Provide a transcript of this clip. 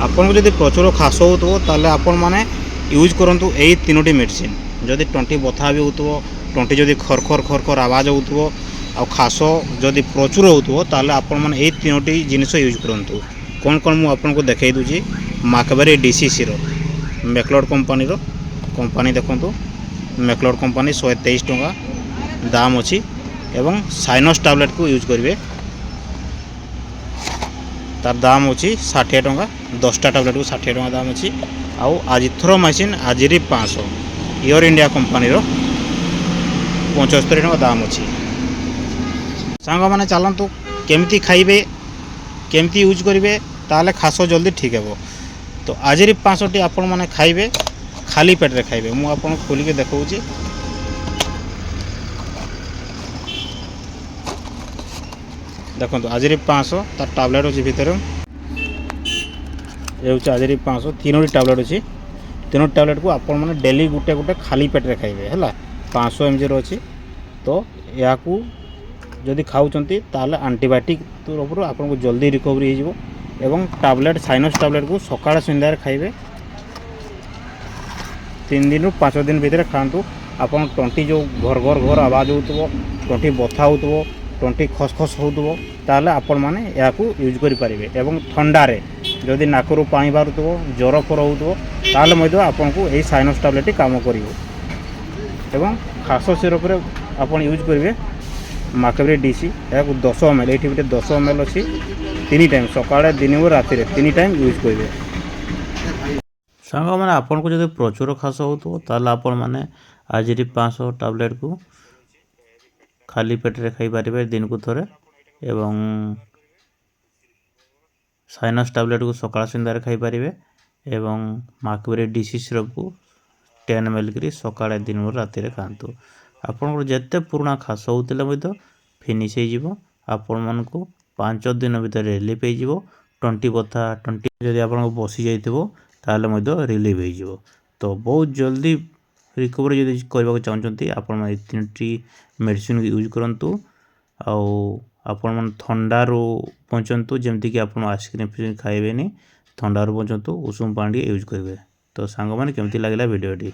ଆପଣଙ୍କୁ ଯଦି ପ୍ରଚୁର ଖାସ ହେଉଥିବ, ତାହେଲେ ଆପଣମାନେ ୟୁଜ୍ କରନ୍ତୁ ଏଇ ତିନୋଟି ମେଡ଼ିସିନ୍। ଯଦି ତଣ୍ଟି ବଥା ବି ହେଉଥିବ, ତଣ୍ଟି ଯଦି ଖର ଖର ଖର ଖର ଆବାଜ ହେଉଥିବ ଆଉ ଖାସ ଯଦି ପ୍ରଚୁର ହେଉଥିବ, ତାହେଲେ ଆପଣମାନେ ଏଇ ତିନୋଟି ଜିନିଷ ୟୁଜ୍ କରନ୍ତୁ। କ'ଣ କ'ଣ, ମୁଁ ଆପଣଙ୍କୁ ଦେଖାଇ ଦେଉଛି। ମାକବେରୀ ଡିସି ସିରପ୍, ମେକ୍ଲଡ଼ କମ୍ପାନୀର। କମ୍ପାନୀ ଦେଖନ୍ତୁ, ମେକ୍ଲଡ଼ କମ୍ପାନୀ, 123 ଟଙ୍କା ଦାମ ଅଛି। ଏବଂ ସାଇନସ୍ ଟାବଲେଟ୍କୁ ୟୁଜ୍ କରିବେ, ତାର ଦାମ ଅଛି 60 ଟଙ୍କା। 10ଟା ଟାବଲେଟ୍କୁ 60 ଟଙ୍କା ଦାମ ଅଛି। ଆଉ ଆଜିଥ୍ରୋମାଇସିନ୍ ଆଜିରି 500, ଇୟର ଇଣ୍ଡିଆ କମ୍ପାନୀର, 75 ଟଙ୍କା ଦାମ ଅଛି। ସାଙ୍ଗମାନେ, ଚାଲନ୍ତୁ, କେମିତି ଖାଇବେ, କେମିତି ୟୁଜ୍ କରିବେ, ତାହେଲେ ଖାସ ଜଲ୍ଦି ଠିକ୍ ହେବ। ତ ଆଜିରି 500ଟି ଆପଣମାନେ ଖାଇବେ, ଖାଲି ପେଟରେ ଖାଇବେ। ମୁଁ ଆପଣଙ୍କୁ ଖୋଲିକି ଦେଖାଉଛି। ଦେଖନ୍ତୁ, ଆଜିରି 500, ତାର ଟାବଲେଟ୍ ଅଛି ଭିତରେ। ଏ ହେଉଛି ଆଜିରି 500, ତିନୋଟି ଟାବଲେଟ୍ ଅଛି। ତିନୋଟି ଟାବଲେଟ୍କୁ ଆପଣମାନେ ଡେଲି ଗୋଟେ ଗୋଟେ ଖାଲି ପେଟରେ ଖାଇବେ, ହେଲା। 500 ଏମ୍ଜିର ଅଛି। ତ ଏହାକୁ ଯଦି ଖାଉଛନ୍ତି, ତାହେଲେ ଆଣ୍ଟିବାୟୋଟିକ୍ ତରଫରୁ ଆପଣଙ୍କୁ ଜଲ୍ଦି ରିକଭରି ହେଇଯିବ। ଏବଂ ଟାବଲେଟ୍, ସାଇନସ୍ ଟାବଲେଟ୍କୁ ସକାଳେ ସନ୍ଧ୍ୟାରେ ଖାଇବେ। 3 ଦିନରୁ 5 ଦିନ ଭିତରେ ଖାଆନ୍ତୁ। ଆପଣ ତଣ୍ଟି ଯେଉଁ ଘର ଘର ଘର ଆବାଜ ହେଉଥିବ, ତଣ୍ଟି ବଥା ହେଉଥିବ, ତଣ୍ଟି ଖସ ଖସ ହେଉଥିବ, ତାହେଲେ ଆପଣମାନେ ଏହାକୁ ୟୁଜ୍ କରିପାରିବେ। ଏବଂ ଥଣ୍ଡାରେ ଯଦି ନାକରୁ ପାଣି ବାହାରୁଥିବ, ଜ୍ୱର ଫର ହେଉଥିବ, ତାହେଲେ ମଧ୍ୟ ଆପଣଙ୍କୁ ଏହି ସାଇନସ୍ ଟାବଲେଟ୍ଟି କାମ କରିବ। ଏବଂ ଖାସ ସିରପ୍ରେ ଆପଣ ୟୁଜ୍ କରିବେ ମାକବେରୀ ଡିସି। ଏହାକୁ 10 ଏମ୍ ଏଲ୍, ଏଇଠି ଗୋଟେ 10 ଏମ୍ ଏଲ୍ ଅଛି, ତିନି ଟାଇମ୍, ସକାଳେ, ଦିନକୁ, ରାତିରେ ତିନି ଟାଇମ୍ ୟୁଜ୍ କରିବେ। ସାଙ୍ଗମାନେ, ଆପଣଙ୍କୁ ଯଦି ପ୍ରଚୁର ଖାସ ହେଉଥିବ, ତାହେଲେ ଆପଣମାନେ ଆଜିରି 500 ଟାବଲେଟ୍କୁ ଖାଲି ପେଟରେ ଖାଇପାରିବେ ଦିନକୁ ଥରେ ଏବଂ ସାଇନସ୍ ଟାବଲେଟ୍କୁ ସକାଳ ସନ୍ଧ୍ୟାରେ ଖାଇପାରିବେ ଏବଂ ମାକବେରୀ ଡିସି ସିରପ୍କୁ 10 ଏମ୍ ଏଲ୍ କରି ସକାଳେ, ଦିନକୁ, ରାତିରେ ଖାଆନ୍ତୁ। ଆପଣଙ୍କର ଯେତେ ପୁରୁଣା ଖାସ ହେଉଥିଲେ ମଧ୍ୟ ଫିନିଶ୍ ହେଇଯିବ। ଆପଣମାନଙ୍କୁ 5 ଦିନ ଭିତରେ ରିଲିଫ୍ ହେଇଯିବ। ତଣ୍ଟି ବଥା, ତଣ୍ଟି ଯଦି ଆପଣଙ୍କୁ ବସିଯାଇଥିବ, ତାହେଲେ ମଧ୍ୟ ରିଲିଫ୍ ହେଇଯିବ। ତ ବହୁତ ଜଲ୍ଦି ରିକଭରି ଯଦି କରିବାକୁ ଚାହୁଁଛନ୍ତି, ଆପଣମାନେ ଏଇ ତିନୋଟି ମେଡ଼ିସିନ୍ ୟୁଜ୍ କରନ୍ତୁ। ଆଉ ଆପଣମାନେ ଥଣ୍ଡାରୁ ବଞ୍ଚନ୍ତୁ, ଯେମିତିକି ଆପଣ ଆଇସ୍କ୍ରିମ୍ ଫାଇସ୍କ୍ରିମ୍ ଖାଇବେନି। ଥଣ୍ଡାରୁ ବଞ୍ଚନ୍ତୁ, ଉଷୁମ ପାଣି ଟିକେ ୟୁଜ୍ କରିବେ। ତ ସାଙ୍ଗମାନେ, କେମିତି ଲାଗିଲା ଭିଡ଼ିଓଟି?